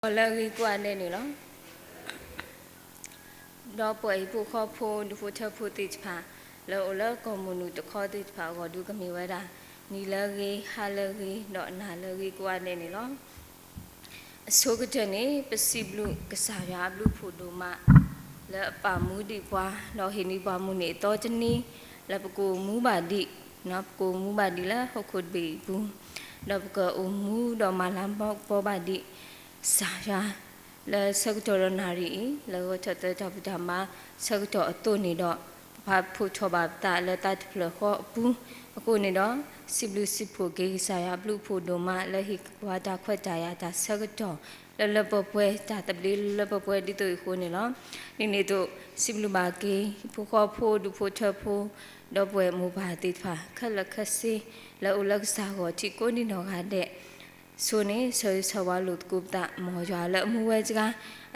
လၢအဂ့ၤကိးဂၤဒဲးန့ၣ်လီၤ. ဒီပုၢ်ဝဲၢ်ဟံၣ်ဖိဃီဖိ ဒူၣ်ဖိထၢဖိသ့ၣ်တဖၣ် လၢအအိၣ်လၢကီၢ်မုၢ်နုာ်တခီသ့ၣ်တဖၣ်အဂီၢ် ဒုးကမ့ၢ်ဝဲဒၣ် နံၤလၢအဂ့ၤ, ဟါလၢအဂ့ၤ, ဒီးနၤလၢအဂ့ၤကိးဂၤဒဲးန့ၣ်လီၤ. အဆိကတၢၢ်န့ၣ် ပစံးဘျုးကစၢ်ယွၤအဘျုးအဖှိၣ်ဒိၣ်မး လၢအပာ်မူဒံးပှၤ ဒီးဟ့ၣ်န့ၢ်ပှၤမုၢ်နံၤအသီတနံၤ လၢပကအိၣ်မူဘၣ်ဒံး, ပကအိၣ်မူဘၣ်ဒံးလၢဟီၣ်ခိၣ်တဘ့ၣ်အပူၤ, ဒီးပကအိၣ်မူဒီးမၤလၤကပီၤဘၣ်ဒံး ကစၢ်ယွၤ လၢဆၢကတီၢ်ဒီးနၣ်ရံၣ်အံၤ လၢဂဲၤထီၣ်သၢထီၣ်ပတၢ်မၤဆၢကတီၢ်အသိးန့ၣ်ဒီး ပဖးဖှိၣ်ထီၣ်ဘၣ်ပသးလၢတၢ်တဖျၢၣ်ဃီအပူၤ, အဃိန့ၣ်ဒီး စံးဘျုးစံးဖှိၣ်က့ၤကစၢ်ယွၤအဘျုးအဖှိၣ်ဒိၣ်မး လၢဟ့ၣ်ပှၤတၢ်ခွဲးတၢ်ယာ်တၢ်ဆၢကတီၢ် လၢလၢပှဲၤပှဲၤ တၢ်သဘျ့လၢလၢပှဲၤပှဲၤဒ်သိးအံၤအဃိန့ၣ်လီၤ. ဒ်န့ၣ်အသိး စံးဘျုးဘၣ်က့ၤ ဟံၣ်ဖိဃီဖိ ဒူၣ်ဖိထၢဖိ ဒီပုၢ်ဝဲၢ်မိၢ်ပၢ်သ့ၣ်တဖၣ် ခဲလၢာ်ခဲဆ့ လၢအအိၣ်လၢကစၢ်ဂီၢ်ထံးကိးဒံနီၢ်ဂၤဒဲး ဆိန့ၣ် ဆၢဂ့ၤဆၢဝါလိာ်သကိးပသး မ်ယွၤလၢအမူဝဲတဂၤ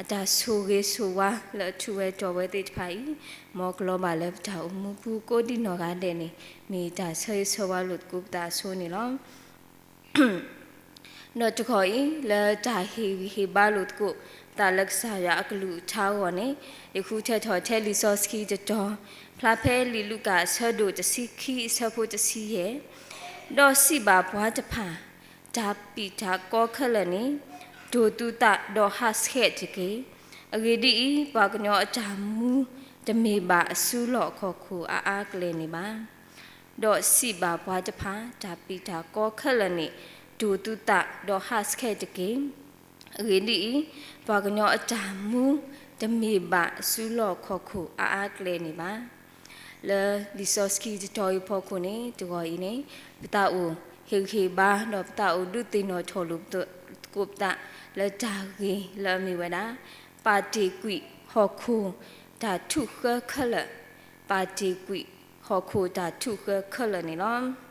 အတၢ်ဆိၣ်ဂ့ၤဆိၣ်ဝါလၢအထူးဝဲတီၤဝဲသ့ၣ်တဖၣ်အံၤ မ်ကလီၤဘၣ်လၢပတၢ်အိၣ်မူပူၤကိးဒံနီၢ်ဂၤဒဲးန့ၣ် မ့ၢ်တၢ်ဆၢဂ့ၤဆၢဝါလိာ်သကိးပသးအဆိန့ၣ်လီၤ. ဒီးတခီအံၤ လၢတၢ်ဟ့ၣ်ဂံၢ်ဟ့ၣ်ဘါလိာ်သကိးသးလၢကစၢ်ယွၤအကလုၢ်ကထါအဂီၢ်န့ၣ် ယဃုထၢထီၣ်ထဲလံာ်စီဆှံတတီၤ ဖျါဖဲလံာ်လူၤကၣ်အဆၢဒိၣ်တဆံခံအဆၢဖိတဆံယဲၢ်, ဒီးစံးဘၣ်ပှၤတဖၣ်, တၢ်ပံာ်တၢ်ကီခဲလၢာ်န့ၣ် တိၢ်သူသးဒီးဟးဆှဲးတက့ၢ်. အဂ့ၢ်ဒ်အံၤ, ပှၤကညီအတၢ်မူတမ့ၢ်ဘၣ်အစုလီၢ်ခီၣ်ခိၣ်အါအါကလဲာ်န့ၣ်ဘၣ်. ဒီးစံးဘၣ်ပှၤတဖၣ်, တၢ်ပံာ်တၢ်ကီခဲလၢာ်န့ၣ် တိၢ်သူသးဒီးဟးဆှဲးတက့ၢ်. အဂ့ၢ်ဒ်အံၤ, ပှၤကညီအတၢ်မူ တမ့ၢ်ဘၣ်စုလီၢ်ခီၣ်ခိၣ်အါအါကလဲာ်န့ၣ်ဘၣ်. လၢလံာ်စီဆှံတတီၤအံၤအဖီခိၣ်န့ၣ် တဂီၤအံၤန့ၣ် ပသးအိၣ်ဟ့ၣ်ဂံၢ်ဟ့ၣ်ဘါ ဒီးပသးအိၣ်ဒုးသ့ၣ်နီၣ်ထီၣ်လိာ်သကိးပသး လၢတၢ်ဂ့ၢ်လၢအမ့ၢ်ဝဲဒၣ် ပာ်တ့ၢ်ကွံာ်ဟီၣ်ခိၣ်တၢ်ထူၣ်ဃၢခဲလၢာ်, ပာ်တ့ၢ်ကွံာ်ဟီၣ်ခိၣ်တၢ်ထူၣ်ဃၢခဲလၢာ်န့ၣ်လီၤ.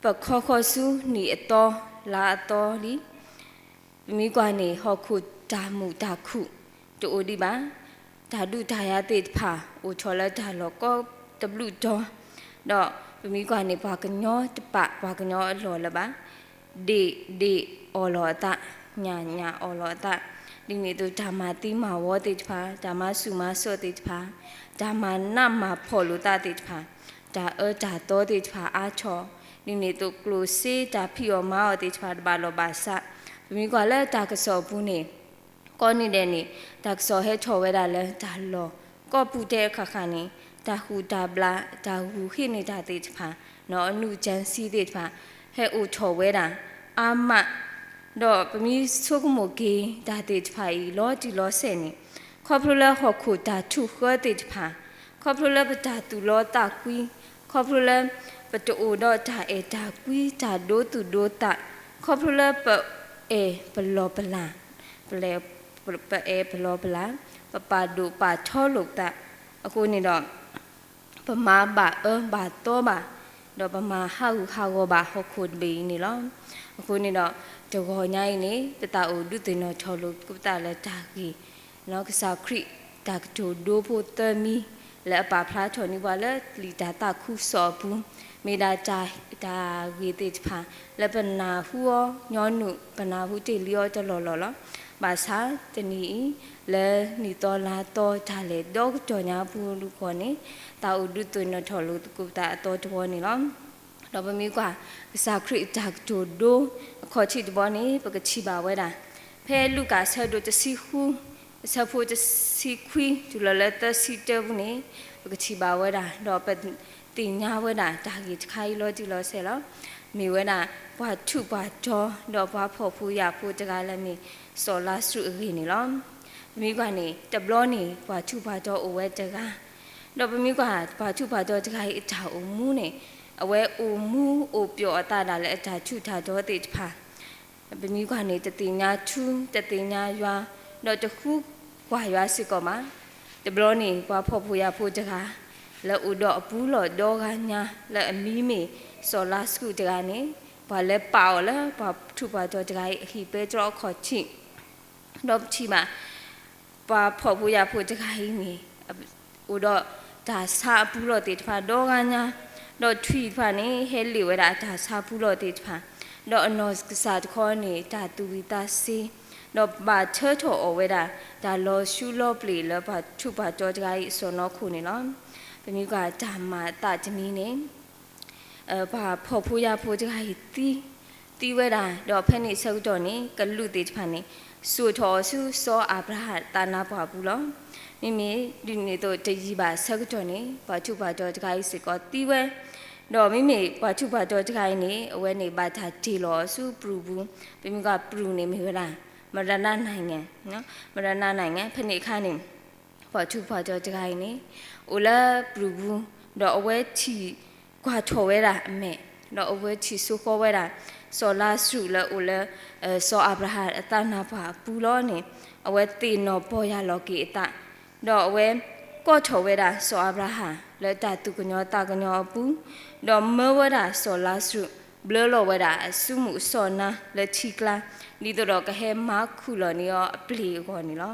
ပခီဃီၤဆူနံၣ်အသီလါအသီလံ, ပမ့ၢ်ကွၢ်န့ၣ် ဟီၣ်ခိၣ်တၢ်မုာ်တၢ်ခုၣ်တအိၣ်ဒံးဘၣ်, တၢ်ဒုးတၢ်ယၤသ့ၣ်တဖၣ် အိၣ်ထီၣ်လၢတၢ်လီၢ်ကိးတဘျုးတီၤ, ဒီးပမ့ၢ်ကွၢ်န့ၣ် ပှၤကညီတပာ်ပှၤကညီအလီၢ်လၢၤဘၣ်, ဒ့ၣ်ဒ့ၣ်အီၣ်လီၤအသး, ညၣ်ညၣ်အီၣ်လီၤအသး, ဒ်န့ၣ်အသိးတၢ်မၤသံမၤဝီသ့ၣ်တဖၣ်, တၢ်မၤဆူၣ်မၤစိးသ့ၣ်တဖၣ်, တၢ်မၤနးမၤဖှီၣ်လိာ်သးသ့ၣ်တဖၣ်, တၢ်အၢတၢ်သီသ့ၣ်တဖၣ်အါထီၣ်, ဒ်န့ၣ်အသိးကျိၣ်စ့တၢ်ဖံးအီၣ်မၤအီၣ်သ့ၣ်တဖၣ်တဘၣ်လီၢ်ဘၣ်စး, ပမ့ၢ်ကွၢ်လၢတၢ်ကစီၣ်အပူၤန့ၣ် ကိးနံၤဒဲးန့ၣ် တၢ်ကစီၣ်ဟဲထီၣ်ဝဲဒၣ်လၢတၢ်လီၢ်ကိးပူၤတဲအခါခါန့ၣ် တၢ်ဟူးတၢ်ဘျး တၢ်ဂုာ်ဟ့ၣ်န့ၢ်တၢ်သ့ၣ်တဖၣ် နီၢ်အနုၢ်ကၠၢစံသ့ၣ်တဖၣ် ဟဲအိၣ်ထီၣ်ဝဲဒၣ်အါမး, ဒီးပမ့ၢ်ဆိကမိၣ်က့ၤတၢ်သ့ၣ်တဖၣ်အံၤ လီၤတံၢ်လီၤဆဲးန့ၣ် ခီဖျိလၢဟီၣ်ခိၣ်တၢ်ထူၣ်ဃၢသ့ၣ်တဖၣ်, ခီဖျိလၢပတၢ်သူၣ်လီသးကွံ, ခီဖျိလၢပတအိၣ်ဒီးတၢ်အဲၣ်တၢ်ကွံ တၢ်ဒိသူၣ်ဒိသး, ခီဖျိလၢပအဲၣ်ပလီၢ်ပလၤ ပလဲၤ ပအဲၣ်ပလီၢ်ပလၤ, ပပာ်ဒိၣ်ပာ်ထီလိာ်ပသး, အဃိန့ၣ်ဒီး ပမၤဘၣ်အၢဘၣ်သီဘၣ်, ဒီးပမၤဟးဂူာ်ဟးဂီၤဘၣ်ဟီၣ်ခိၣ်တဘ့ၣ်အံၤန့ၣ်လီၤ. အဃိန့ၣ်ဒီး တဂီၤညါအံၤန့ၣ် ပသးအိၣ်ဒုးသ့ၣ်နီၣ်ထီၣ်လိာ်သကိးပသးလၢတၢ်ဂ့ၢ် ကစၢ်ခရံာ်တၢ်ကတိၤဒိဖိသၢမံၤ လၢအပာ်ဖျါထီၣ်န့ၢ်ပှၤလၢလံာ်တၢ်သးခုကစီၣ်အပူၤ, မ့ၢ်ဒၣ်တၢ်ဂ့ၢ်သ့ၣ်တဖၣ် လၢပနၢ်ဟူအီၤညီနုၢ် ပနၢ်ဟူတ့ၢ်လံအီၤတလီၢ်လီၢ်လီၤ. ဘၣ်ဆၣ်တနံၤအံၤ လၢနံၣ်သီလါသီ တၢ်လဲၤဒီကတီၢ်ညါအပူၤတခီန့ၣ် သးအိၣ်ဒုးသ့ၣ်နီၣ်ထီၣ်လိာ်သကိးပသးအသီတဝီန့ၣ်လီၤ. ဒီးပမ့ၢ်ကွၢ် ကစၢ်ခရံာ်အတၢ်ကတိၤဒိ အခီၣ်ထံးတဘီန့ၣ် ပကထံၣ်ဘၣ်ဝဲဒၣ် ဖဲလူၤကၣ်အဆၢဒိၣ်တဆံဃု အဆၢဖိတဆံခွံ တုၤလီၤလၢသၢဆံတၢပူၤန့ၣ် ပကထံၣ်ဘၣ်ဝဲဒၣ် ဒီးပသ့ၣ်ညါဝဲဒၣ် တၢ်ဂ့ၢ်တခါအံၤလီၤတံၢ်လီၤဆဲးလီၤ. မ့ၢ်ဝဲဒၣ် ပှၤထူးပှၤတီၤ ဒီးပှၤဖှီၣ်ဖိယာ်ဖိတဂၤလၢအမ့ၢ် စီၤလါစရူးအဂ့ၢ်န့ၣ်လီၤ. ပမ့ၢ်ကွၢ်န့ၣ် တဘျီန့ၣ် ပှၤထူးပှၤတီၤအိၣ်ဝဲတဂၤ ဒီးပမ့ၢ်ကွၢ် ပှၤထူးပှၤတီၤတဂၤအံၤအတၢ်အိၣ်မူန့ၣ် အဝဲအိၣ်မူအိၣ်ပျီၣ်အသးဒၣ်လၢအတၢ်ထူးတၢ်တီၤသ့ၣ်တဖၣ် ပမ့ၢ်ကွၢ်န့ၣ် တသ့ၣ်ညါထူ တသ့ၣ်ညါယွၤ ဒီးတဃုကွၢ်ယွၤစ့ၢ်ကီးဘၣ်. တဘျီန့ၣ် ပှၤဖှီၣ်ဖိယာ်ဖိတဂၤ လၢအိၣ်ဒီးအပူၤလီၢ်ဒီဂၤညါ လၢအမံၤမ့ၢ်စီၤလါစရူးတဂၤန့ၣ် ပှၤလဲၤပာ်အီၤလၢပှၤထူးပှၤတီၤတဂၤအံၤ အဟံၣ်ပဲတြီအခီၣ်ထံး ဒီးပထံၣ်ဘၣ် ပှၤဖှီၣ်ဖိယာ်ဖိတဂၤအံၤန့ၣ် အိၣ်ဒီးတၢ်ဆါအပူၤလီၢ်သ့ၣ်တဖၣ်ဒီဂၤညါ, ဒီးထွံၣ်တဖၣ်န့ၣ် ဟဲလ့ၣ်ဝဲဒၣ်အတၢ်ဆါပူၤလီၢ်သ့ၣ်တဖၣ်, ဒီးအနီၢ်ကစၢ်တခီန့ၣ် တၢ်သူၣ်ဝံၣ်သးစ့ ဒီးဘၣ်ထၢထီၣ်အီၣ်ဝဲဒၣ် တၢ်လီၤဆူလီၤပျံၤလၢပှၤထူးပှၤတီၤတဂၤအံၤအစီၣ်နီၤခိၣ်န့ၣ်လီၤ. ပမ့ၢ်ကွၢ်တၢ်မၤအသးတမံၤန့ၣ် ပှၤဖှီၣ်ဖိယာ်ဖိတဂၤအံၤသံ, သံဝဲဒၣ်, ဒီးဖဲန့ၣ်ဆၢကတီၢ်န့ၣ် ကလူးသ့ၣ်တဖၣ်န့ၣ် စိာ်ထီၣ်အီၤဆူစီၤအၤဘြၤဟၣ်အသးနါပှၢ်အပူၤလီၤ. မ့မ့ၢ်ဒ်န့ၣ်အသိးတယံာ်ဘၣ်ဆၢကတီၢ်န့ၣ် ပှၤထူးပှၤတီၤတဂၤအံၤစ့ၢ်ကီးသံဝဲ, ဒီးမ့မ့ၢ်ပှၤထူးပှၤတီၤတဂၤအံၤန့ၣ် အဝဲန့ၣ်ဘၣ်တၢ်တ့ၢ်လီၤအီၤဆူပြူၢ်ပူၤ, ပမ့ၢ်ကွၢ်ပြူၢ်န့ၣ်မ့ၢ်ဝဲဒၣ် မရဏနိုင်ငံ, မရဏနိုင်ငံ ဖဲန့ၣ်အခါန့ၣ် ပှၤထူးပှၤတီၤတဂၤအံၤန့ၣ် အိၣ်လၢပြူၢ်ပူၤ, ဒီးအဝဲထံၣ်ကွၢ်ထီၣ်ဝဲဒၣ်အမဲာ်, ဒီးအဝဲထံၣ်စိဃီဝဲဒၣ် စီၤလါစရူးလၢအိၣ်လၢ စီၤအၤဘြၤဟၣ်အသးနါပှၢ်အပူၤလီၤန့ၣ် အဝဲသ့ၣ်နီၣ်ပီၢ်ယၢ်လီၤက့ၤအသး, ဒီးအဝဲကိးထီၣ်ဝဲဒၣ်စီၤအၤဘြၤဟၣ်လၢတၢ်သူၣ်ကညီၤသးကညီၤအပူၤ, ဒီးမၢဝဲဒၣ်စီၤလါစရူး ဘျၢလီၤဝဲဒၣ်အစုမုၢ်အစီၣ်နါလၢထံကျါ, ဒ်သိးဒီးကဟဲမၤခူၣ်လီၤန့ၢ်အီၤအပျ့ၤအဂီၢ်န့ၣ်လီၤ.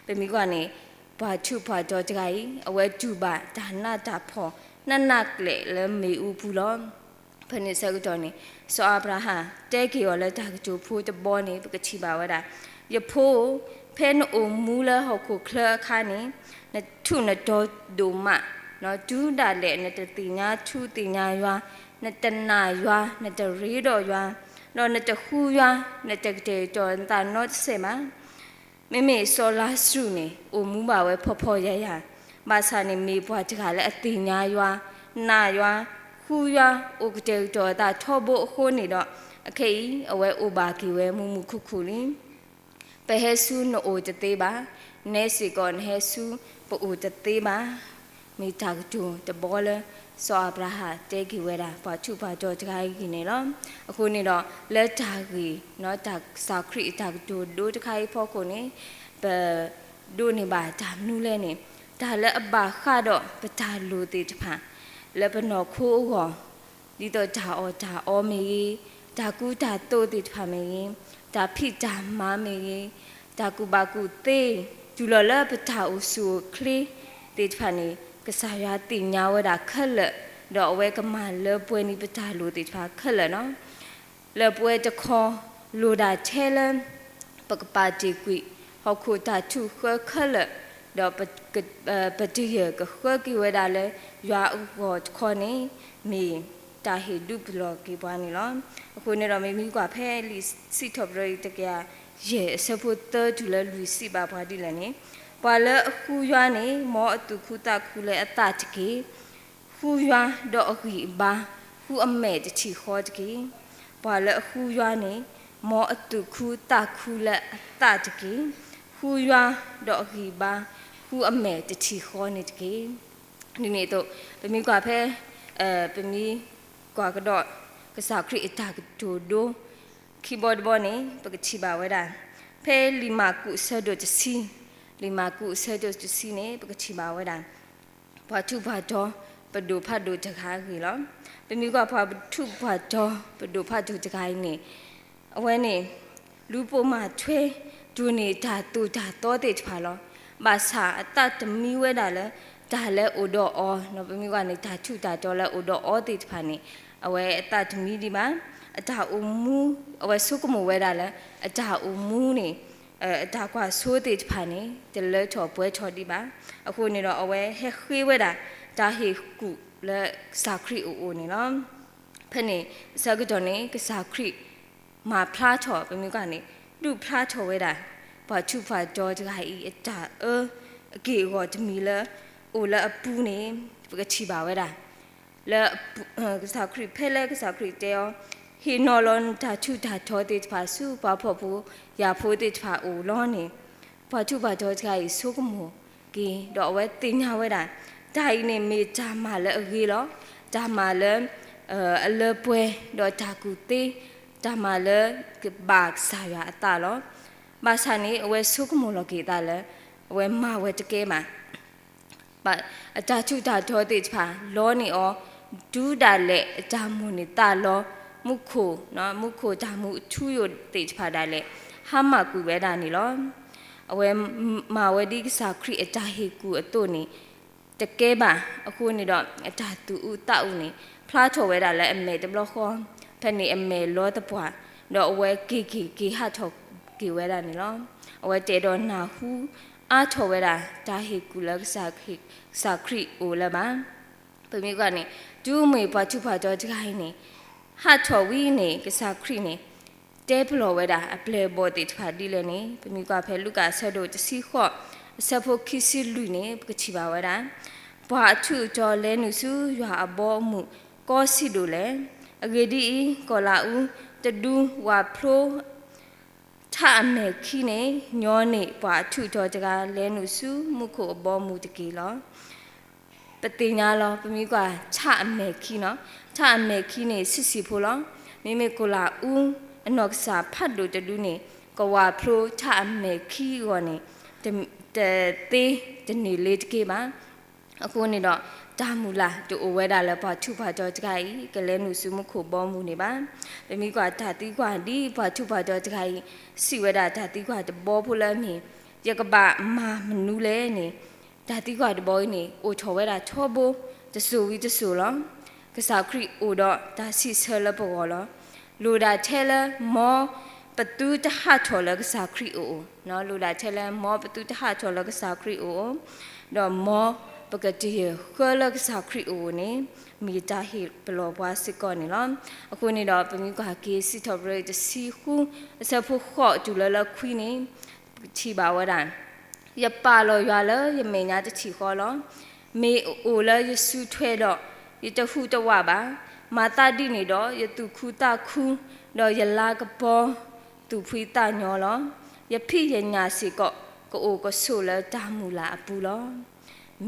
ပမ့ၢ်ကွၢ်န့ၣ် ပှၤထူးပှၤတီၤတဂၤအံၤ အဝဲတူၢ်ဘၣ်တၢ်နးတၢ်ဖှီၣ် နးနးကျဲးလၢမ့ၣ်အူပူၤလီၤ. ဖဲန့ၣ်ဆၢကတီၢ်န့ၣ် စီၤအၤဘြၤဟၣ်တဲက့ၤအီၤလၢတၢ်ကတိၤဖိတဘီန့ၣ် ပကထံၣ်ဘၣ်ဝဲဒၣ်, ယဖိဧၢ, ဖဲနအိၣ်မူလၢဟီၣ်ခိၣ်ချၢအခါန့ၣ် နထူးနတီၤဒိၣ်မး, တုၤဒၣ်လဲာ်နတသ့ၣ်ညါထူသ့ၣ်ညါယွၤ, နတနာ်ယွၤ, နတရ့ဒီးယွၤ, ဒီးနတဃုယွၤ, နတကတဲာ်ကတီၤနသးနီတစဲးဘၣ်. မ့မ့ၢ်စီၤလါစရူးန့ၣ် အိၣ်မူဘၣ်ဝဲဖှီၣ်ဖှီၣ်ယာ်ယာ်, ဘၣ်ဆၣ်န့ၣ်မ့ၢ်ပှၤတဂၤလၢအသ့ၣ်ညါယွၤ, နာ်ယွၤ, ဃုယွၤ, အိၣ်ကတဲာ်ကတီၤအသးထီဘိအဃိန့ၣ်ဒီး အခဲအံၤအဝဲအိၣ်ဘၣ်က့ၤဝဲမုာ်မုာ်ခုၣ်ခုၣ်လံ. ပဟဲဆူနအိၣ်တသ့ဘၣ်, နဲစ့ၢ်ကီးနဟဲဆူပအိၣ်တသ့ဘၣ်. မ့ၢ်တၢ်ကတိၤတဘီလၢ စီၤအၤဘြၤဟၣ်တဲက့ၤဝဲဒၣ် ပှၤထူးပှၤတီၤတဂၤအံၤန့ၣ်လီၤ. အဃိန့ၣ်ဒီး လၢတၢ်ဂ့ၢ် တၢ်ကစၢ်ခရံာ်အတၢ်ကတိၤဒိတခါအံၤဖီခိၣ်န့ၣ် ပဒိးန့ၢ်ဘၣ်တၢ်မနုၤလဲၣ်န့ၣ် တၢ်လၢအဘၣ်ဃးဒီးပတၢ်လိၣ်သ့ၣ်တဖၣ် လၢပနီၢ်ခိအဂီၢ် ဒ်သိးတၢ်အီၣ်တၢ်အီမ့ၢ်ဂ့ၤ, တၢ်ကူတၢ်သိးသ့ၣ်တဖၣ်မ့ၢ်ဂ့ၤ, တၢ်ဖံးတၢ်မၤမ့ၢ်ဂ့ၤ, တၢ်ကူၣ်ဘၣ်ကူၣ်သ့ တုၤလီၤလၢပတၢ်အိၣ်ဆူၣ်အိၣ်ချ့သ့ၣ်တဖၣ်န့ၣ် ကစၢ်ယွၤသ့ၣ်ညါဝဲဒၣ်ခဲလၢာ်, ဒီးအဝဲကမၤလၢပှဲၤန့ၢ်ပတၢ်လိၣ်သ့ၣ်တဖၣ်ခဲလၢာ်လီၤ. လၢပဝဲတခီ လိၣ်ဒၣ်ထဲလၢ ပကပာ်တ့ၢ်ကွံာ် ဟီၣ်ခိၣ်တၢ်ထုးဃၢခဲလၢာ်, ဒီးပတယၢၢ်ကဃၢက့ၤဝဲဒၣ်လၢ ယွၤအဂီၢ်တခီန့ၣ် မ့ၢ်တၢ်ဟ့ၣ်ဒုးပလီၢ်က့ၤပှၤန့ၣ်လီၤ. အဃိန့ၣ်ဒီး မ့မ့ၢ်ကွၢ်ဖဲလံာ်စံးထီၣ်ပတြၢၤအံၤတကယၤယဲၢ်အဆၢဖိသၢတုၤလၢလွံၢ်စံးဘၣ်ပှၤဒ်လဲၣ်န့ၣ်, ပှၤလၢအဃုယွၤန့ၣ် မ်အသူၣ်ခုသးခုလၢအသးတက့ၢ်. ဃုယွၤဒီးအဂံၢ်အဘါ, ဃုအမဲာ်တထံၣ်ဃီတက့ၢ်. ပှၤလၢအဃုယွၤန့ၣ် မ်အသူၣ်ခုသးခုလၢအသးတက့ၢ်. ဃုယွၤဒီးအဂံၢ်အဘါ, ဃုအမဲာ်တထံၣ်ဃီန့ၣ်တက့ၢ်. ဒ်န့ၣ်အသိး ပမ့ၢ်ကွၢ်ဖဲ ပမ့ၢ်ကွၢ်ကဒီး ကစၢ်ခရံာ်အတၢ်ကတိၤဒိ ခံဘီတဘီန့ၣ် ပကထံၣ်ဘၣ်ဝဲဒၣ် ဖဲလံာ်မၢ်ကူးအဆၢဒိၣ်တဆံ, လံာ်မၢ်ကူးအဆၢဒိၣ်တဆံန့ၣ် ပကထံၣ်ဘၣ်ဝဲဒၣ် ပှၤထူးပှၤတီၤ ပဒိၣ်ဖးဒိၣ်တဂၤအဂ့ၢ်လီၤ. ပမ့ၢ်ကွၢ်ပှၤထူးပှၤတီၤ ပဒိၣ်ဖးဒိၣ်တဂၤအံၤန့ၣ် အဝဲန့ၣ် လူၤပိာ်မၤထွဲ ဒိးန့ၢ်တၢ်သိၣ်တၢ်သီသ့ၣ်တဖၣ်လီၤ. ဘၣ်ဆၣ်အသးတမံဝဲဒၣ်လၢ တၢ်လၢအိၣ်ဒီးအီၤ, ပမ့ၢ်ကွၢ်န့ၣ် တၢ်ထူးတၢ်တီၤလၢအိၣ်ဒီးအီၤသ့ၣ်တဖၣ်န့ၣ် အဝဲအသးတမံဒံးဘၣ်. အတၢ်အိၣ်မူ အဝဲဆိကမိၣ်ဝဲဒၣ်လၢ အတၢ်အိၣ်မူန့ၣ် အတၢ်ကွၢ်စိသ့ၣ်တဖၣ်န့ၣ် တလၢထီၣ်ပှဲၤထီၣ်ဒံးဘၣ်. အဃိန့ၣ်ဒီး အဝဲဟဲဃ့ဝဲဒၣ် တၢ်ဟ့ၣ်ကူၣ်လၢကစၢ်ခရံာ်အအိၣ်န့ၣ်လီၤ. ဖဲန့ၣ်အဆၢကတီၢ်န့ၣ် ကစၢ်ခရံာ် မၤဖျါထီၣ် ပမ့ၢ်ကွၢ်န့ၣ် ဒုးဖျါထီၣ်ဝဲဒၣ် ပှၤထူးပှၤတီၤတဂၤအံၤ အတၢ်အၢ အက့ၢ်အဂီၤတမံၤလၢ အိၣ်လၢအပူၤန့ၣ် ပကထံၣ်ဘၣ်ဝဲဒၣ် လၢ ကစၢ်ခရံာ် ဖဲလၢကစၢ်ခရံာ်တဲအီၤ, ဟ့ၣ်နီၤလီၤနတၢ်ထူးတၢ်တီၤသ့ၣ်တဖၣ်ဆူ ပှၤဖှီၣ်ဖိယာ်ဖိသ့ၣ်တဖၣ်အအိၣ်လီၤန့ၣ်, ပှၤထူးပှၤတီၤတဂၤအံၤဆိကမိၣ်က့ၤ ဒီးအဝဲသ့ၣ်ညါဝဲဒၣ် တၢ်အံၤန့ၣ်မ့ၢ်တၢ်မၤလၢအဂ့ၤလီၤ. တၢ်မၤလၢ အလၢပှဲၤ ဒီးတၢ်ကူၣ်သ့, တၢ်မၤလၢကဘၣ်ကစၢ်ယွၤအသးလီၤ. ဘၣ်ဆၣ်န့ၣ် အဝဲဆိကမိၣ်လီၤက့ၤအသးလၢ အဝဲမၤဝဲတကဲဘၣ် အတၢ်ထူးတၢ်တီၤသ့ၣ်တဖၣ် လီန့ၢ်အီၤ တုၤဒၣ်လဲာ်အတၢ်မိၣ်န့ၢ်သးလီ မူခိၣ်, မူခိၣ်တၢ်မူအထူအယိာ်သ့ၣ်တဖၣ်ဒၣ်လဲာ် ဟါမၢ်ကွံာ်ဝဲဒၣ်န့ၣ်လီၤ. အဝဲမၤဝဲဒ်ကစၢ်ခရံာ်အတၢ်ဟ့ၣ်ကူၣ်အသိးန့ၣ် တကဲဘၣ်. အဃိန့ၣ်ဒီး အတၢ်သူၣ်အုးသးအုးန့ၣ် ဖျါထီၣ်ဝဲဒၣ်လၢအမဲာ်တဘျီဃီ, ဖဲန့ၣ်အမဲာ်လီၤသပှၢ်, ဒီးအဝဲက့ၤက့ၤက့ၤဟးထီၣ် က့ၤဝဲဒၣ်န့ၣ်လီၤ. အဝဲတအဲၣ်ဒိးနၢ်ဟူအါထီၣ်ဝဲဒၣ် တၢ်ဟ့ၣ်ကူၣ်လၢကစၢ်ခရံာ်အိၣ်လၢၤဘၣ်. ပမ့ၢ်ကွၢ်န့ၣ် တုၤမ့ၢ်ပှၤထူးပှၤတီၤတဂၤအံၤန့ၣ် ဟးထီၣ်ဝံၤန့ၣ် ကစၢ်ခရံာ်န့ၣ် တဲပလီၢ်ဝဲဒၣ်အပျဲၢ်အဘီၣ်သ့ၣ်တဖၣ်ဒ်လဲၣ်န့ၣ် ပမ့ၢ်ကွၢ်ဖဲလူၤကၣ်အဆၢဒိၣ်တဆံဃိး အဆၢဖိခံဆံလွံၢ်န့ၣ် ပကထံၣ်ဘၣ်ဝဲဒၣ် ပှၤအထူးအတီၤလဲၤနုာ်ဆူယွၤအဘီအမုၢ်ကီၢ်စံၣ်ဒိၣ်လဲၣ်. အဂ့ၢ်ဒ်အံၤ, ကီၤလၤအူတဒူဝၣ်ဖျိ ထးအမဲာ်ခံန့ၣ် ညီန့ၢ်ပှၤအထူးအတီၤတဂၤ လဲၤနုာ်ဆူမူခိၣ်အဘီအမုၢ်တက့ၢ်လီၤ. ပသ့ၣ်ညါလီၤ ပမ့ၢ်ကွၢ်ထးအမဲာ်ခံနီၤ, ထးအမဲာ်ခံန့ၣ် ဆံးဆံးဖိလီၤ. မ့မ့ၢ်ကီၤလၤအူအနီၢ်ကစၢ်ဖးဒိၣ်တဒူန့ၣ် ကဝၣ်ဖျိထးအမဲာ်ခံအဂီၢ်န့ၣ် တ, တသ့တန့ၢ်လ့ၤတက့ၢ်ဘၣ်. အဃိန့ၣ်ဒီး တၢ်မုၢ်လၢ်တအိၣ်ဝဲဒၣ်လၢပှၤထူးပှၤတီၤတဂၤအံၤ ကလဲၤနုာ်ဆူမူခိၣ်ဘီမုၢ်န့ၣ်ဘၣ်. ပမ့ၢ်ကွၢ်တၢ်သံကွၢ်ဒ်ပှၤထူးပှၤတီၤတဂၤအံၤ စံးဝဲဒၣ်တၢ်သံကွၢ်တဘီဖိလၢအမ့ၢ် ယကဘၣ်မၤမနုၤလဲၣ်န့ၣ် တၢ်သံကွၢ်တဘီအံၤန့ၣ် အိၣ်ထီၣ်ဝဲဒၣ်ထီဘိ တစိၤဝံၤတစိၤလီၤ. ကစၢ်ခရံာ်အိၣ်ဒီးတၢ်စံးဆၢလၢပဂီၢ်လီၤ. လိၣ်ဒၣ်ထဲလၢမ်ပသုတဟးထီၣ်လၢကစၢ်ခရံာ်အအိၣ်, လိၣ်ဒၣ်ထဲလၢမ်ပသုတဟးထီၣ်လၢကစၢ်ခရံာ်အအိၣ်, ဒီးမ်ပကတယၢၢ်ဃၢလၢကစၢ်ခရံာ်အအိၣ်န့ၣ် မ့ၢ်တၢ်ဟ့ၣ်ပလီၢ်ပှၤစ့ၢ်ကီးန့ၣ်လီၤ. အဃိန့ၣ်ဒီး ပမ့ၢ်ကွၢ်က့ၤစံးထီၣ်ပတြၢၤတဆံဃု အဆၢဖိဃိးတုၤလၢလၢခွံန့ၣ် ပကထံၣ်ဘၣ်ဝဲဒၣ် ယပာ်လီၤယွၤလၢယမဲာ်ညါတထံၣ်ဃီလီၤ. မ့ၢ်အအိၣ်လၢယစုထွဲဒီး ယတဟူးတဝးဘၣ်. မၤသးဒ်န့ၣ်ဒီး ယသူၣ်ခုသးခု ဒီးယလၤကပီၤသူၣ်ဖှံသးညီလီၤ. ယဖံးယညၣ်စ့ၢ်ကီး ကအိၣ်ကဆိးလၢတၢ်မုၢ်လၢ်အပူၤလီၤ.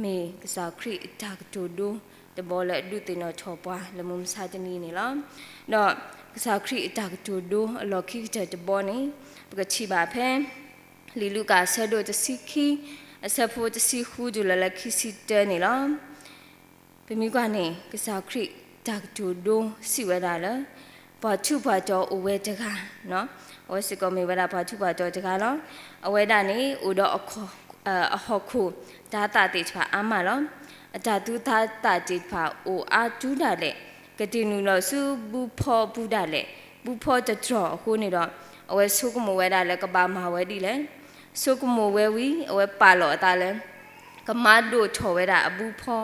မ့ၢ်ကစၢ်ခရံာ်အတၢ်ကတိၤဒိတဘီလၢအဒုးသ့ၣ်နီၣ်ထီၣ်ပှၤလၢမုၢ်မဆါတနံၤန့ၣ်လီၤ. ဒီးကစၢ်ခရံာ်အတၢ်ကတိၤဒိအလီၢ်ခံကတၢၢ်တဘီန့ၣ် ပကထံၣ်ဘၣ်ဖဲ လံာ်လူၤကၣ်အဆၢဒိၣ်တဆံခံ အဆၢဖိတဆံဃုတုၤလၢလၢခံဆံတၢန့ၣ်လီၤ. ပမ့ၢ်ကွၢ်န့ၣ် ကစၢ်ခရံာ်တၢ်ကတိၤဒိစံးဝဲဒၣ်လၢ ပှၤထူးပှၤတီၤအိၣ်ဝဲတဂၤ, အဝဲစ့ၢ်ကီးမ့ၢ်ဝဲဒၣ်ပှၤထူးပှၤတီၤတဂၤလီၤ. အဝဲဒၣ်န့ၣ် အိၣ်ဒီး အဟီၣ်ခိၣ်တၤသၣ်သ့ၣ်တဖၣ်အါမးလီၤ. အတၤသူတၤသၣ်သ့ၣ်တဖၣ်အိၣ်အါတုၤဒၣ်လဲာ်, ကတ့ၢ်နုာ်လီၤဆူဘုဖီပူၤဒၣ်လဲာ်, ဘုဖီတတြီၢ်အဃိန့ၣ်ဒီး အဝဲဆိကမိၣ်ဝဲဒၣ်လၢကဘၣ်မၤဝဲဒ်လဲၣ်. ဆိကမိၣ်ဝဲဝံၤ အဝဲပာ်လီၤအသးလၢ ကမၤဒိၣ်ထီၣ်ဝဲဒၣ်အဘုဖီ,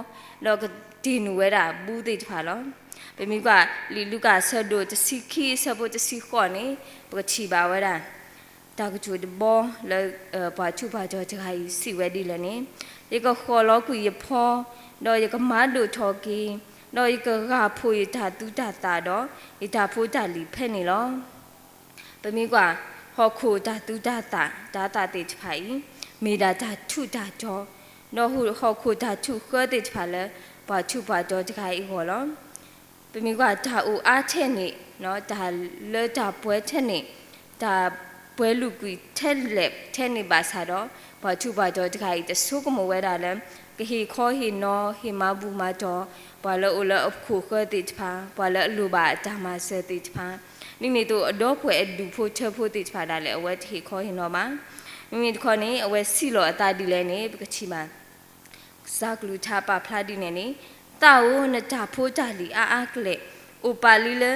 ဒီးကတ့ၢ်နုာ်ဝဲဒၣ်ဘုသ့ၣ်တဖၣ်လီၤ. ပမ့ၢ်ကွၢ်လံာ်လူၤကၣ်အဆၢဒိၣ်တဆံခံအဆၢဖိတဆံဃိးန့ၣ် ပကထံၣ်ဘၣ်ဝဲဒၣ် တၢ်ကတိၤတဘီလၢ ပှၤထူးပှၤတီၤတဂၤအံၤစံးဝဲဒ်လဲၣ်န့ၣ်, ယကဃီၣ်လီၤကွံာ်ယဖီ, ဒီးယကမၤဒိၣ်ထီၣ်က့ၤ, ဒီးယကဂၢ်ဖှိၣ်ယတၤသူတၤသၣ်ဒီး ယတၢ်ဖိတၢ်လံၤဖဲန့ၣ်လီၤ. ပမ့ၢ်ကွၢ် ဟီၣ်ခိၣ်တၤသူတၤသၣ် တၤသၣ်သ့ၣ်တဖၣ်အံၤ မ့ၢ်ဒၣ်တၢ်ထူးတၢ်တီၤ, ဒီးဟီၣ်ခိၣ်တၢ်ထူးဃၢသ့ၣ်တဖၣ်လၢ ပှၤထူးပှၤတီၤတဂၤအံၤအဂီၢ်လီၤ. ပမ့ၢ်ကွၢ်တၢ်အိၣ်အါထဲန့ၣ်, တၢ်လၢတၢ်ပှဲၤထဲန့ၣ်, တၢ်ပှဲၤလုာ်ကွံာ်ထဲလဲၣ်ထဲန့ၣ်ဘၣ်ဆၣ်ဒီး ပှၤထူးပှၤတီၤတဂၤအံၤတဆိကမိၣ်ဝဲဒၣ်လၢ ကဟ့ၣ်ခီဟ့ၣ်နီၤ ဟ့ၣ်မၤဘူၣ်မၤတီၤ ပှၤလၢအအိၣ်လၢအခိၣ်ဃၢသ့ၣ်တဖၣ်, ပှၤလၢအလိၣ်ဘၣ်အတၢ်မၤစၢၤသ့ၣ်တဖၣ်, ဒ်န့ၣ်အသိးအဒီပုၢ်ဝဲၢ်အဒူၣ်ဖိထၢဖိသ့ၣ်တဖၣ်ဒၣ်လဲာ် အဝဲတဟ့ၣ်ခီဟ့ၣ်နီၤဘၣ်. မ့မ့ၢ်တခီန့ၣ် အဝဲစံးလီၤအသးဒ်လဲၣ်န့ၣ် ပကထံၣ်ဘၣ် ကစၢ်ကလုၢ်ကထါပာ်ဖျါဒ်န့ၣ်န့ၣ်, သးဧၢ, နတၢ်ဖိတၢ်လံၤအါအါကလဲာ် အိၣ်ပာ်လံလၢ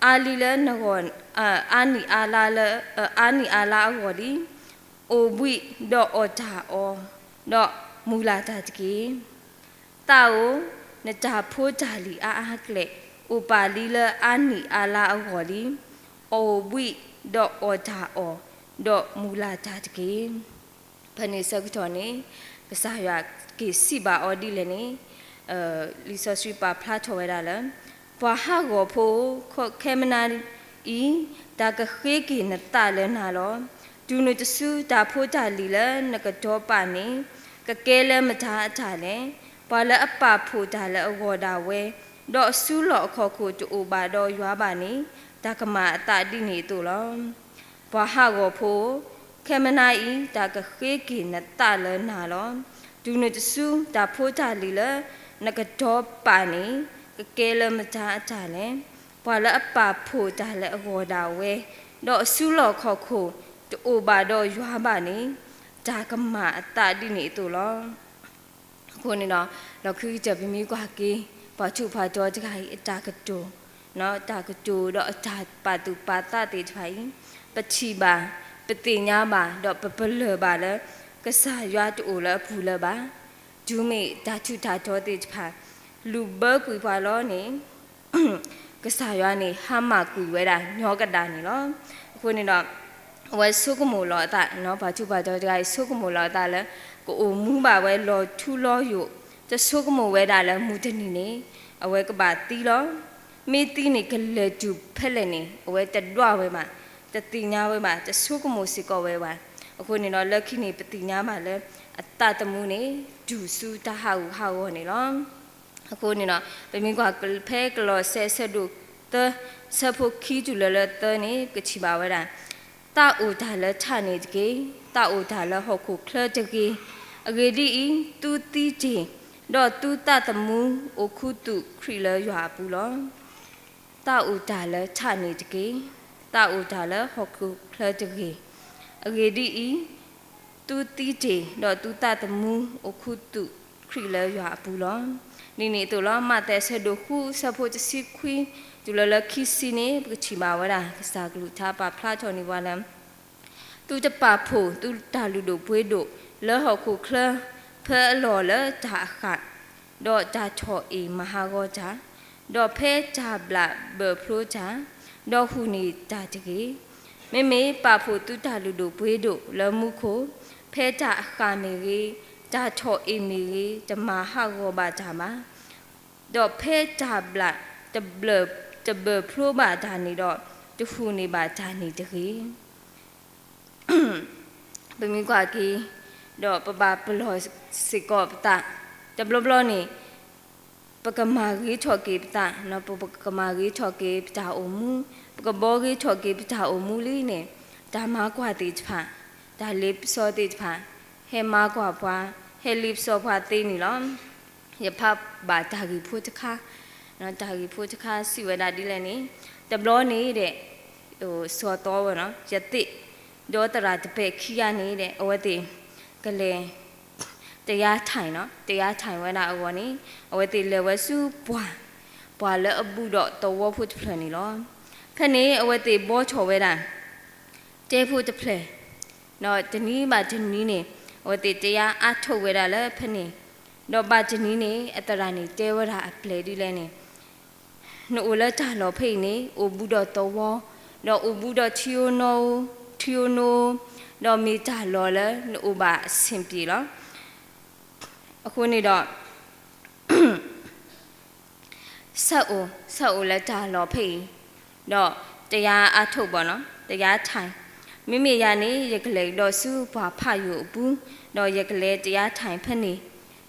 အါလံလၢနဂီၢ်, အါနံၣ်အါလါလၢ, အါနံၣ်အါလါအဂီၢ်လံ. အိၣ်ဘှံးဒီးအီၣ်တၢ်အီၣ်, ဒီးမုၢ်လၢ်တၢ်တက့ၢ်. သးဧၢ, နတၢ်ဖိတၢ်လံၤအါအါကလဲာ် အိၣ်ပာ်လံလၢအါနံၣ်အါလါအဂီၢ်လံ. အိၣ်ဘှံးဒီးအီၣ်တၢ်အီၣ်, ဒီးမုၢ်လၢ်တၢ်တက့ၢ်. ဖဲန့ၣ်ဆၢကတီၢ်န့ၣ် ကစၢ်ယွၤက့ၤစံးဘၣ်အီၤဒ်လဲၣ်န့ၣ်, လံာ်စီဆှံပာ်ဖျါထီၣ်ဝဲဒၣ်လၢ ပှၤဟးဂီၤဖိဧၢ, ခဲမုၢ်နၤအံၤ တၢ်ကဃ့က့ၤနသးလၢနၤလီၤ. တုၤနုၤတစုတၢ်ဖိတၢ်လံၤလၢနကတီၤပာ်န့ၣ် ကကဲလၢမတၤအတၢ်လဲၣ်. ပှၤလၢအပာ်ဖှိၣ်တၢ်လၢအဂီၢ်ဒၣ်ဝဲ, ဒီးအစုလီၢ်အခီၣ်ခိၣ်တအိၣ်ဘၣ်ဒီးယွၤဘၣ်န့ၣ် တၢ်ကမၤအသးဒ်န့ၣ်အသိးလီၤ. ပှၤဟးဂီၤဖိဧၢ, ခဲမုၢ်နၤအံၤ တၢ်ကဃ့က့ၤနသးလၢနၤလီၤ. တုၤနုၤတစုတၢ်ဖိတၢ်လံၤလၢနကတီၤပာ်န့ၣ် ကကဲလၢမတၤအတၢ်လဲၣ်. ပှၤလၢအပာ်ဖှိၣ်တၢ်လၢအဂီၢ်ဒၣ်ဝဲ, ဒီးအစုလီၢ်ခီၣ်ခိၣ်တအိၣ်ဘၣ်ဒီးယွၤဘၣ်န့ၣ် တၢ်ကမၤအသးဒ်န့ၣ်အသိးလီၤ. အဃိန့ၣ်ဒီး လီၢ်ခံကတၢၢ်ပမ့ၢ်ကွၢ်က့ၤ ပှၤထူးပှၤတီၤတဂၤအံၤအတၢ်ကတိၤ, တၢ်ကတိၤဒီးအတၢ်ပာ်သူၣ်ပာ်သးသ့ၣ်တဖၣ်အံၤ ပထံၣ်ဘၣ် ပသ့ၣ်ညါဘၣ် ဒီးပပလၢၢ်ဘၣ်လၢ ကစၢ်ယွၤတအိၣ်လၢအပူၤလၢၤဘၣ်. တုၤမ့ၢ်တၢ်ထူးတၢ်တီၤသ့ၣ်တဖၣ် လူၤဘၢကွံာ်ပှၤလီၤန့ၣ် ကစၢ်ယွၤန့ၣ် ဟါမၢ်ကွံာ်ဝဲဒၣ် ညီကဒၣ်န့ၣ်လီၤ. အဃိန့ၣ်ဒီး အဝဲဆိကမိၣ်လီၤအသး, ပှၤထူးပှၤတီၤတဂၤအံၤ ဆိကမိၣ်လီၤအသးလၢ ကအိၣ်မူဘၣ်ဝဲလီၤထူလီၤယိာ်, တဆိကမိၣ်ဝဲဒၣ်လၢမုၢ်တနံၤန့ၣ် အဝဲကဘၣ်သံလီၤ. မ့ၢ်သံန့ၣ် ကလဲၤတုၤဖဲလဲၣ်န့ၣ် အဝဲတဒွးဝဲဘၣ်, တသ့ၣ်ညါဝဲဘၣ်, တဆိကမိၣ်စ့ၢ်ကီးဝဲဘၣ်. အဃိန့ၣ်ဒီး လၢခံန့ၣ် ပသ့ၣ်ညါဘၣ်လၢ အသးသမူန့ၣ် တုၤဆူတၢ်ဟးဂူာ်ဟးဂီၤန့ၣ်လီၤ. အဃိန့ၣ်ဒီး ပမ့ၢ်ကွၢ်ဖဲကလီးစဲအဆၢဒိၣ်သၢ, ဆၢဖိခံတုၤလၢလၢသၢန့ၣ် ပကထံၣ်ဘၣ်ဝဲဒၣ်, သးအိၣ်တၢ်လၢထးန့ၣ်တက့ၢ်. သးအိၣ်တၢ်လၢဟီၣ်ခိၣ်ချၢတဂ့ၤ. အဂ့ၢ်ဒ်အံၤ, သုသံတ့ၢ်, ဒီးသုသးသမူအိၣ်ခူသူၣ်ခရံာ်လၢယွၤအပူၤလီၤ. သးအိၣ်တၢ်လၢထးန့ၣ်တက့ၢ်. သးအိၣ်တၢ်လၢဟီၣ်ခိၣ်ချၢတဂ့ၤ. အဂ့ၢ်ဒ်အံၤ, သုသံတ့ၢ်, ဒီးသုသးသမူအိၣ်ခူသူၣ်ခရံာ်လၢယွၤအပူၤလီၤ. ဒ်န့ၣ်အသိးလီၤ. မးသဲအဆၢဒိၣ်ဃု ဆၢဖိတဆံခွံ တုၤလၢလၢခံဆံန့ၣ် ပကထံၣ်ဘၣ်ဝဲဒၣ် ကစၢ်ကလုၢ်ကထါပာ်ဖျါထီၣ်န့ၢ်ပှၤလၢ သုတပာ်ဖှိၣ်သုတၢ်လုၢ်ဒိၣ်ပှ့ၤဒိၣ်လၢဟီၣ်ခိၣ်ချၢ ဖဲအလီၢ်လၢတၢ်အဃၣ်, ဒီးတၢ်ထီၣ်အ့ၣ်မၤဟးဂီၤတၢ်, ဒီးဖဲတၢ်ဘျၣ်ဘၢၣ်ဖျိတၢ်, ဒီးဟူးန့ၢ်တၢ်တဂ့ၤ. မ့မ့ၢ်ပာ်ဖှိၣ်သုတၢ်လုၢ်ဒိၣ်ပှ့ၤဒိၣ်လၢမူခိၣ်, ဖဲတၢ်အဃၣ်မ့ၢ်ဂ့ၤ, တၢ်ထီၣ်အ့ၣ်မ့ၢ်ဂ့ၤ, တမၤဟးဂီၤဘၣ်တၢ်ဘၣ်. ဒီးဖဲတၢ်ဘျၣ် တဘၢၣ်ဖျိဘၣ်တၢ်န့ၣ်ဒီး တဟူးန့ၢ်ဘၣ်တၢ်န့ၣ်တဂ့ၤ. ပမ့ၢ်ကွၢ်က့ၤ ဒီးပဘၣ်ပလီၢ်စ့ၢ်ကီးပသး, တဘျီဘျီန့ၣ် ပကမၤဂ့ၤထီၣ်က့ၤပသး, ပကမၤဂ့ၤထီၣ်က့ၤပတၢ်အိၣ်မူ, ပကဘှီဂ့ၤထီၣ်က့ၤပတၢ်အိၣ်မူလံန့ၣ် တၢ်မၤကွၢ်သ့ၣ်တဖၣ်, တၢ်လ့ပစီသ့ၣ်တဖၣ် ဟဲမၤကွၢ်ပှၤ, ဟဲလ့ပစီပှၤသ့န့ၣ်လီၤ. ယဖးဘၣ်တၢ်ဂ့ၢ်ဖိတခါ, တၢ်ဂ့ၢ်ဖိတခါစံးဝဲဒၣ်ဒ်လဲၣ်န့ၣ်, တဘျီန့ၣ်ဒီး စီၤသီဝဲနီၤ ယသ့ၣ်, ဒီးသရၣ်တပဲာ်ခံဂၤန့ၣ်ဒီး အဝဲသ့ၣ် ကလဲၤ တရားထိုင်နီၤ, တရားထိုင်ဝဲဒၣ်အဂီၢ်န့ၣ် အဝဲသ့ၣ်လဲၤဝဲဆူပှၢ်, ပှၢ်လၢအဘူးဒီးသဝီဖိတဖျၢၣ်န့ၣ်လီၤ. ဖဲန့ၣ်အဝဲသ့ၣ်ဘှီထီၣ်ဝဲဒၣ် တဲဖိတဖျၢၣ်, ဒီးတနံၤဘၣ်တနံၤန့ၣ် အဝဲသ့ၣ်တရားအားထုတ်ဝဲဒၣ်လၢဖဲန့ၣ်, ဒီးဘၣ်တနံၤန့ၣ် အသရၣ်န့ၣ်တဲဝဲဒၣ်အပျဲၢ်ဒ်လဲၣ်န့ၣ် နအိၣ်လၢတၢ်လီၢ်ဖဲအံၤန့ၣ် အိၣ်ဘူးဒီးသဝီ, ဒီးအိၣ်ဘူးဒီးထံဧိၤနီၣ်ဧိၤ, ထံဧိၤနီၣ်ဧိၤ, ဒီးမ့ၢ်တၢ်လီၢ်လၢနအိၣ်ဘၣ်အဆင်ပြေလီၤ. အဃိန့ၣ်ဒီး ဆၢအိၣ်, ဆၢအိၣ်လၢတၢ်လီၢ်ဖဲအံၤ, ဒီးတရားအားထုတ်ပေါ့နော်, တရားထိုင်, မ့မ့ၢ်ယၤန့ၣ် ယကလဲၤကဒီးဆူပှၢ်ဖးယိာ်အပူၤ, ဒီးယကလဲၤတရားထိုင်ဖဲန့ၣ်,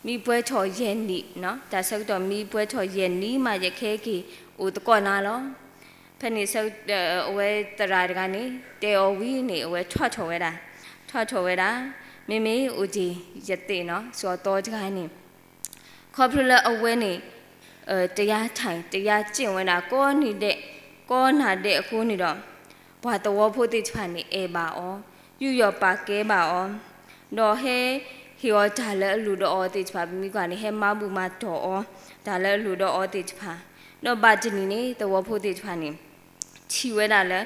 မ့ၢ်ပှဲၤထီၣ်ယဲၢ်နံၣ်, တၢ်ဆၢကတီၢ်မ့ၢ်ပှဲၤထီၣ်ယဲၢ်နံၣ်မး ယကဟဲက့ၤအိၣ်သကိးနၤလီၤ. ဖဲန့ၣ် အဝဲသရၣ်တဂၤန့ၣ် တဲအီၤဝံၤန့ၣ် အဝဲထွါထီၣ်ဝဲဒၣ်, ထွါထီၣ်ဝဲဒၣ်, မ့မ့ၢ်အိၣ်တ့ၢ်ယသ့ၣ်နီၤ စီၤသီတဂၤန့ၣ် ခီဖျိလၢအဝဲန့ၣ် တရားထိုင်, တရားကျင့်ဝဲဒၣ် ကိးနံၤဒဲး, ကိးနၤဒဲးအဃိန့ၣ်ဒီး ပှၤသဝီဖိသ့ၣ်တဖၣ်န့ၣ် အဲၣ်ဘၣ်အီၤ, ယူးယီၣ်ပာ်ကဲဘၣ်အီၤ, ဒီးဟဲဟ့ၣ်အီၤတၢ်လၢအလိၣ်ဒီးအီၤသ့ၣ်တဖၣ်, ပမ့ၢ်ကွၢ်န့ၣ် ဟဲမၤဘူၣ်မၤတီၢ်အီၤ တၢ်လၢအလိၣ်ဒီးအီၤသ့ၣ်တဖၣ်, ဒီးဘၣ်တနံၤန့ၣ် သဝီဖိသ့ၣ်တဖၣ်န့ၣ် ထံၣ်ဝဲဒၣ်လၢ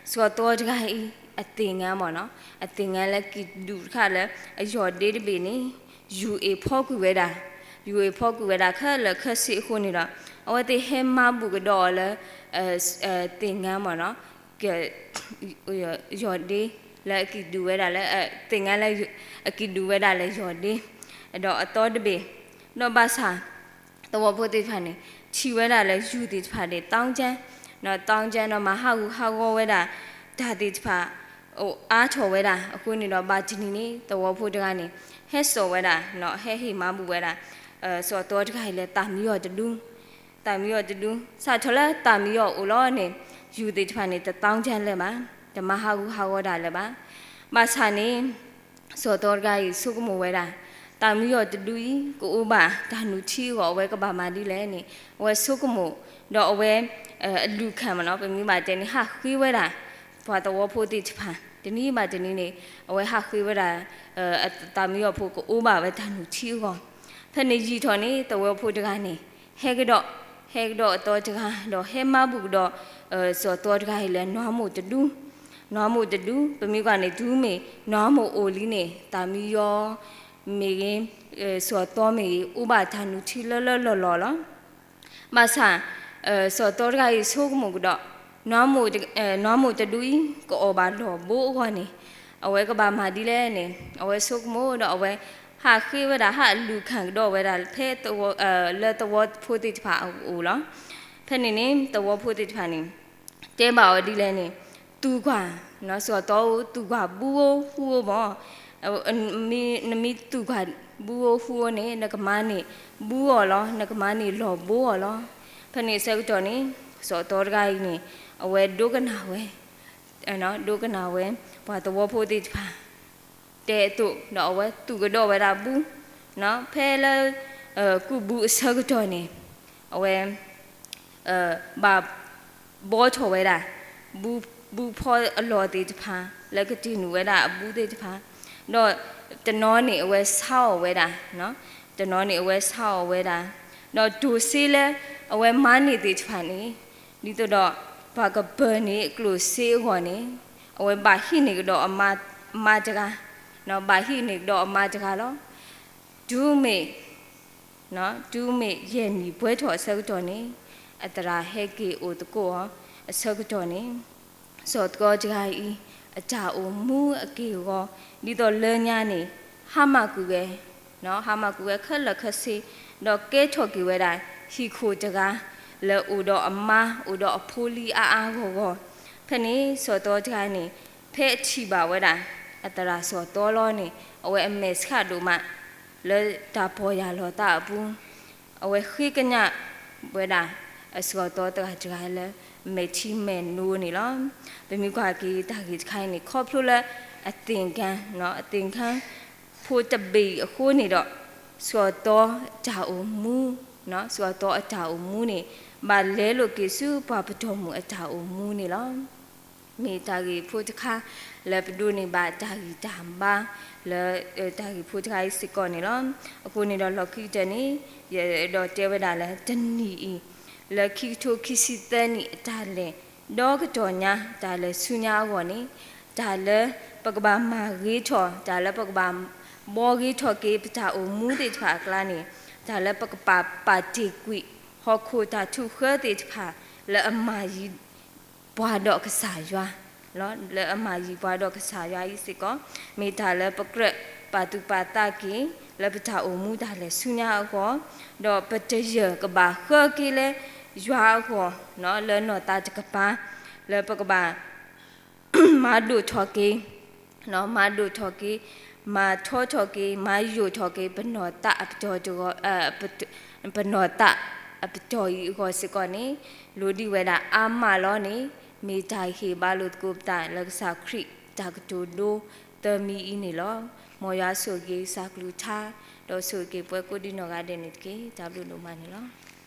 စီၤသီတဂၤအံၤ အသ့ၣ်ညါမ့ၢ်နီၤ, အသ့ၣ်ညါလၢကံၣ်ဒုၣ်တခါလၢ အယီၢ်ဒ့တဘ့ၣ်န့ၣ် ယူၤအ့ၣ်ဖီကွံာ်ဝဲဒၣ်, ယူၤအ့ၣ်ဖီကွံာ်ဝဲဒၣ်ခဲလၢာ်ခဲဆ့အဃိန့ၣ်ဒီး အဝဲသ့ၣ်ဟဲမၤဘူၣ်ကဒီးအီၤလၢ သ့ၣ်ညါမ့ၢ်နီၤ, ယီၢ်ဒ့လၢအကံၣ်ဒုၣ်ဝဲဒၣ်လၢ သ့ၣ်ညါလၢ အကံၣ်ဒုၣ်ဝဲဒၣ်လၢယီၢ်ဒ့ ဒီးအသီတဘ့ၣ်, ဒီးဘၣ်ဆၣ် သဝီဖိသ့ၣ်တဖၣ်န့ၣ် ထံၣ်ဝဲဒၣ်လၢယူၤသ့ၣ်တဖၣ်န့ၣ် သောင်းကျန်း, ဒီး သောင်းကျန်း ဒီးမၤဟးဂူာ်ဟးဂီၤဝဲဒၣ် တၢ်သ့ၣ်တဖၣ် အါထီၣ်ဝဲဒၣ်အဃိန့ၣ်ဒီး ဘၣ်တနံၤန့ၣ် သဝီဖိတဂၤန့ၣ် ဟဲစိာ်ဝဲဒၣ်, ဟဲဟ့ၣ်မၤဘူၣ်ဝဲဒၣ် စီၤသီတဂၤအံၤလၢသးမံအီၤတဒူ, သးမံအီၤတဒူ, စးထီၣ်လၢသးမံအီၤအိၣ်လီၤန့ၣ် ယူၤသ့ၣ်တဖၣ်န့ၣ် တသောင်းကျန်း လၢၤဘၣ်, တမၤဟးဂူာ်ဟးဂီၤတၢ်လၢၤဘၣ်. ဘၣ်ဆၣ်န့ၣ် စီၤသီတဂၤအံၤဆိကမိၣ်ဝဲဒၣ် သးမံအီၤတဒူအံၤ ကအိၣ်ဘၣ်တၢ်နုၢ်ထံအဂီၢ် အဝဲကဘၣ်မၤဒ်လဲၣ်န့ၣ် အဝဲဆိကမိၣ်, ဒီးအဝဲ အလူၢ်ခၢၣ်မ့ၢ်နီၤ ပမ့ၢ်ဘၣ်တဲန့ၣ် ဟးဃ့ဝဲဒၣ် ပှၤသဝီဖိသ့ၣ်တဖၣ် တနံၤဘၣ်တနံၤန့ၣ် အဝဲဟးဃ့ဝဲဒၣ် သးမံအီၤဖိကအိၣ်ဘၣ်ဝဲတၢ်နုၢ်ထံအဂီၢ်. ဖဲန့ၣ်ယံာ်ထီၣ်န့ၣ် သဝီဖိတဂၤန့ၣ် ဟဲကဒီး, ဟဲကဒီးအသီတဂၤ ဒီးဟဲမၤဘူၣ်ကဒီး စီၤသီတဂၤအံၤလၢနွါမိၢ်တဒူ နီၢ်မိၢ်တဒူ ပမ့ၢ်ကွၢ်န့ၣ် တုၤမ့ၢ်နီၢ်မိၢ်အိၣ်လံန့ၣ် တၢ်မံယီၤမ့ၢ်ဂ့ၤ, စီၤသီမ့ၢ်ဂ့ၤ အိၣ်ဘၣ်တၢ်နုၢ်ထံလၢလၢလီၢ်လီၢ်လီၤ. ဘၣ်ဆၣ် စီၤသီတဂၤအံၤဆိကမိၣ်ကဒီး နီၢ်မိၢ်တဒူအံၤ ကအီၣ်ဘၣ်လီၢ်ဘိအဂီၢ်န့ၣ် အဝဲကဘၣ်မၤဒ်လဲၣ်န့ၣ် အဝဲဆိကမိၣ်ဒီးအဝဲ ဟးဃ့ဝဲဒၣ် ဟးလူၤခၣ်ကဒီးဝဲဒၣ်ဖဲ လၢသဝီဖိသ့ၣ်တဖၣ်အအိၣ်လီၤ. ဖဲန့ၣ်န့ၣ် သဝီဖိသ့ၣ်တဖၣ်န့ၣ် တဲဘၣ်အီၤဒ်လဲၣ်န့ၣ် သူၣ်ကွၢ်, စီၤသီဧၢ သူၣ်ကွၢ်ဘုဧိၤဟုဧိၤမၢ်, နမ့ၢ်သူၣ်ကွၢ်ဘုဧိၤဟုဧိၤန့ၣ် နကမၤန့ၢ်ဘုအီၤလီၤ, နကမၤန့ၢ်လီၢ်ဘိအီၤလီၤ. ဖဲန့ၣ်အဆၢကတီၢ်န့ၣ် စီၤသီတဂၤအံၤန့ၣ် အဝဲဒိကနၣ်ဝဲ ဒိကနၣ်ဝဲ ပှၤသဝီဖိသ့ၣ်တဖၣ် တဲအသိး ဒီးအဝဲသူၣ်ကဒီးဝဲဒၣ်ဘု, ဖဲလၢ ကူၣ်ဘုအဆၢကတီၢ်န့ၣ် အဝဲ ဘၣ်ဘှီထီၣ်ဝဲဒၣ် ဘုဖီအလီၢ်သ့ၣ်တဖၣ် လၢကတ့ၢ်နုာ်ဝဲဒၣ်အဘုသ့ၣ်တဖၣ်, ဒီးတနီၤန့ၣ်အဝဲဆါအီၣ်ဝဲဒၣ်, တနီၤန့ၣ်အဝဲဆါအီၣ်ဝဲဒၣ်, ဒီးတိၢ်စ့လၢအဝဲမၤန့ၢ်သ့ၣ်တဖၣ်န့ၣ် ဒ်သိးဒီး ပှၤကပၢၤန့ၢ်ကျိၣ်စ့အဂီၢ်န့ၣ် အဝဲဘၣ်ဟံးန့ၢ်ကဒီးအမါတဂၤ, ဘၣ်ဟံးန့ၢ်ကဒီးအမါတဂၤလီၤ. တုၤမ့ၢ် တုၤမ့ၢ်ယဲၢ်နံၣ်ပှဲၤထီၣ်အဆၢကတီၢ်န့ၣ် အသရၣ်ဟဲက့ၤအိၣ်သကိးအီၤအဆၢကတီၢ်န့ၣ် စီၤသီတဂၤအံၤ အတၢ်အိၣ်မူအက့ၢ်အဂီၤ ဒ်သိးလၢညါန့ၣ် ဟါမၢ်ကွံာ်ဝဲ, ဟါမၢ်ကွံာ်ဝဲခဲလၢာ်ခဲဆ့, ဒီးကဲထီၣ်က့ၤဝဲဒၣ် ဟံၣ်ခိၣ်တဂၤ လၢအိၣ်ဒီးအမါ အိၣ်ဒီးအဖိလံအါအါဂီၢ်ဂီၢ်, ဖဲန့ၣ်စီၤသီတဂၤန့ၣ် ဖဲအထံၣ်ဘၣ်ဝဲဒၣ် အသရၣ်စီၤသီလီၤန့ၣ် အဝဲအမဲာ်ဆှးဒိၣ်မး လၢတၢ်ပီၢ်ယၢ်လီၤသးအပူၤ အဝဲဃ့ကညးဝဲဒၣ် အစီၤသီတဂၤတဂၤလၢ မဲာ်ထံမဲာ်နိန့ၣ်လီၤ. ပမ့ၢ်ကွၢ်က့ၤတၢ်ဂ့ၢ်တခါအံၤန့ၣ် ခီဖျိလၢအသ့ၣ်ကါ, အသ့ၣ်ကါဖိတဘ့ၣ်အံၤအဃိန့ၣ်ဒီး စီၤသီတၢ်အိၣ်မူ, စီၤသီအတၢ်အိၣ်မူန့ၣ် ဘၣ်လဲလိာ်က့ၤဆူပှၤပတီၢ်မုၢ်အတၢ်အိၣ်မူန့ၣ်လီၤ. မ့ၢ်တၢ်ဂ့ၢ်ဖိတခါ လၢပဒိးန့ၢ်ဘၣ်တၢ်ဂံၢ်တၢ်ဘါ လၢ တၢ်ဂ့ၢ်ဖိတခါအံၤစ့ၢ်ကီးန့ၣ်လီၤ. အဃိန့ၣ်ဒီးလီၢ်ခံကတၢၢ်န့ၣ် ယအဲၣ်ဒိးတဲဝဲဒၣ်လၢတနံၣ်အံၤ လၢခံကထိခံဆံသၢနံၣ်အတၢ်လဲၤ ဒီကတီၢ်ညါ တၢ်လဲၤဆူညါအဂီၢ်န့ၣ် တၢ်လၢပကဘၣ်မၤဂ့ၤထီၣ် တၢ်လၢပကဘၣ်ဘှီဂ့ၤထီၣ်က့ၤပတၢ်အိၣ်မူသ့ၣ်တဖၣ်အကျါန့ၣ် တၢ်လၢပကပာ်ပာ်တ့ၢ်ကွံာ် ဟီၣ်ခိၣ်တၢ်ထူၣ်ဃၢသ့ၣ်တဖၣ် လၢအမၤယံၤပှၤဒီးကစၢ်ယွၤ လၢအမၤယံၤပှၤဒီးကစၢ်ယွၤအံၤစ့ၢ်ကီး မ့ၢ်တၢ်လၢပကြၢးပာ်သူၣ်ပာ်သးက့ၤ လၢပတၢ်အိၣ်မူတၢ်လဲၤဆူညါအဂီၢ်, ဒီးပတယၢၢ်ကဘၣ်ဃၢက့ၤလၢယွၤအဂီၢ် လၢနီၢ်သးတကပၤ လၢပကဘၣ် မၤဒိၣ်ထီၣ်က့ၤ, မၤဒိၣ်ထီၣ်က့ၤ, မၤထီထီၣ်က့ၤ, မၤယိာ်ထီၣ်က့ၤ ပနီၢ်သးအပတီၢ်တဂီၢ်, ပနီၢ်သးအပတီၢ်အံၤအဂီၢ်စ့ၢ်ကီးန့ၣ် လိၣ်ဒံးဝဲဒၣ်အါမးလီၤန့ၣ် မ့ၢ်တၢ်ဟ့ၣ်ဘါလိာ်သကိးပသးလၢကစၢ်ခရံာ်တၢ်ကတိၤဒိသၢမံၤအံၤန့ၣ်လီၤ. မ်ယွၤဆိၣ်ဂ့ၤက့ၤကစၢ်ကလုၢ်ကထါ, ဒီးဆိၣ်ဂ့ၤက့ၤပှၤကိးဒံနီၢ်ဂၤဒဲးန့ၣ်တက့ၢ်. တၢ်ဘျုးဒိၣ်မးန့ၣ်လီၤ.